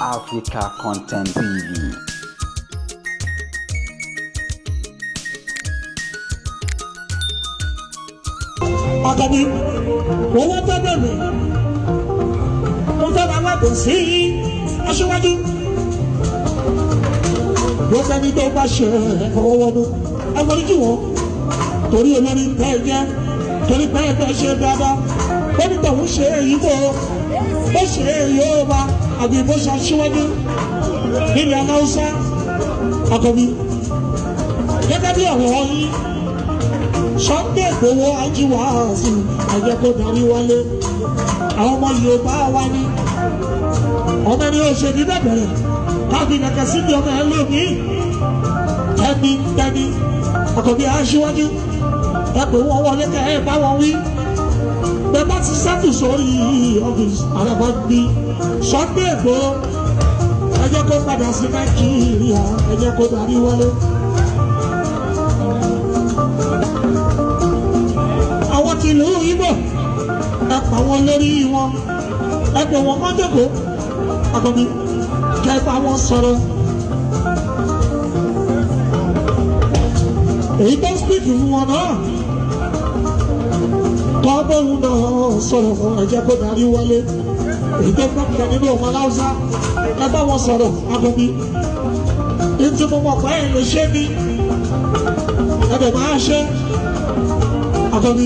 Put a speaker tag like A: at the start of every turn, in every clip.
A: Africa Content TV.
B: Àkànbí, owó tó bẹ̀rẹ̀, mo fẹ́ máa wá sí aṣíwájú. Gbogbo ẹni tó bá ṣe ọwọ́wọ́dún, ẹgbẹ́rún wọn torí olórí pẹ́ jẹ́, torí pẹ́ fẹ́ ṣe dáadáa. Bẹ́ẹ̀ni tọ̀hún ṣe èyí tó ó ṣe èyí ó bá àbí bó ṣe aṣíwájú nílẹ̀ Haúsá. Àkànbí, gẹ́gẹ́ bí ọ̀rọ̀ yín, Sunday Igboho ajíwá sí ẹ̀jẹ̀ kó darí wálé. Àwọn ọmọ Yorùbá wa ní ọmọ ẹni ó ṣe ní bẹ̀bẹ̀rẹ̀ káfí kẹ̀kẹ́ síbi ọmọ ẹ lónìí tẹ́ni tẹ́ni. Àkànbí aṣíwájú, ẹ pè wọ́n wọlé kẹ́ ẹ bá wọn wí. Bẹ́ẹ̀ bá ti sẹ́tù sórí ọ́fíìsì àràbà gbí Sunday Igboho, ẹ jẹ́ kó padà sí Nàìjíríà, ẹ jẹ́ kó darí wọlé. Àwọn tìlú Ìgbò, ẹ pa wọn lórí wọn, ẹ pè wọn kán jókòó. Àkànbí, kẹ́ bá wọn sọ̀rọ̀. Èyí tó ń speak fún wọn náà, kọ́ bóun náà sọ̀rọ̀ fún, ẹ jẹ́ kó darí wọlé. Èyí tó ń bá nínú ọmọ aláwùsá, ẹ bá wọn sọ̀rọ̀. Àkànbí, ntí mo mọ̀ pé ẹ lè ṣe ní ẹ dẹ̀ máa ṣe. Àkànbí,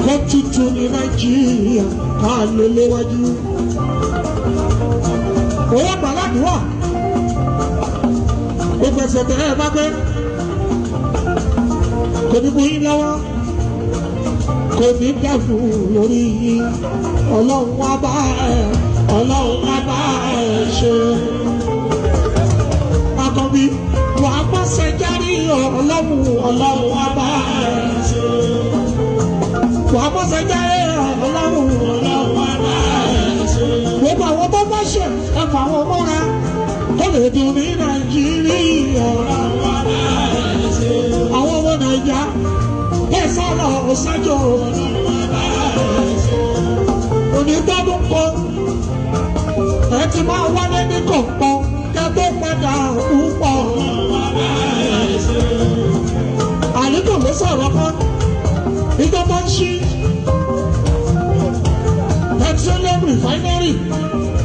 B: kó tutù ní Nàìjíríà ká lè léwájú. Owó gbàládùá, gbogbo ẹsẹ̀ tẹ̀ ẹ bá gbé kò ní bú yín lọ́wọ́, kò ní dẹ́fù lórí yín. Ọlọ́run wá bá ẹ, Ọlọ́run wá bá ẹ ṣe. Àkànbí, wà á pàṣẹ járí Ọlọ́run, Ọlọ́run wá bá ẹ ṣe. Wà á pàṣẹ járí Ọlọ́run, Ọlọ́run wá bá ẹ ṣe. Gbogbo àwọn tó bá ṣe, ẹ fà wọn mọ́ra kó lè dùn ní Nàìjíríà. Àwọn ọmọ Nàìjíríà ẹ sọ̀rọ̀ ọ̀sájò onítọ́dún kan, ẹ ti máa wálé ní kọ̀ọ̀kan kẹ́ tó padà púpọ̀. Àlùkò ló sọ̀rọ̀ kan ìjọba ń ṣí petroleum refinery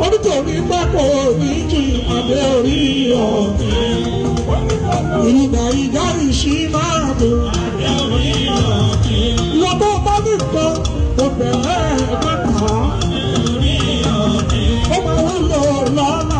B: onítorí pápọ̀ oníjì àdé orí ọ̀gbìn ìlú Nàìjíríà ìṣí máa dùn. Ìwọ tó bá ní nǹkan, ó bẹ̀rẹ̀ ẹ̀ má kà á. Ó máa wúlò lọ́nà.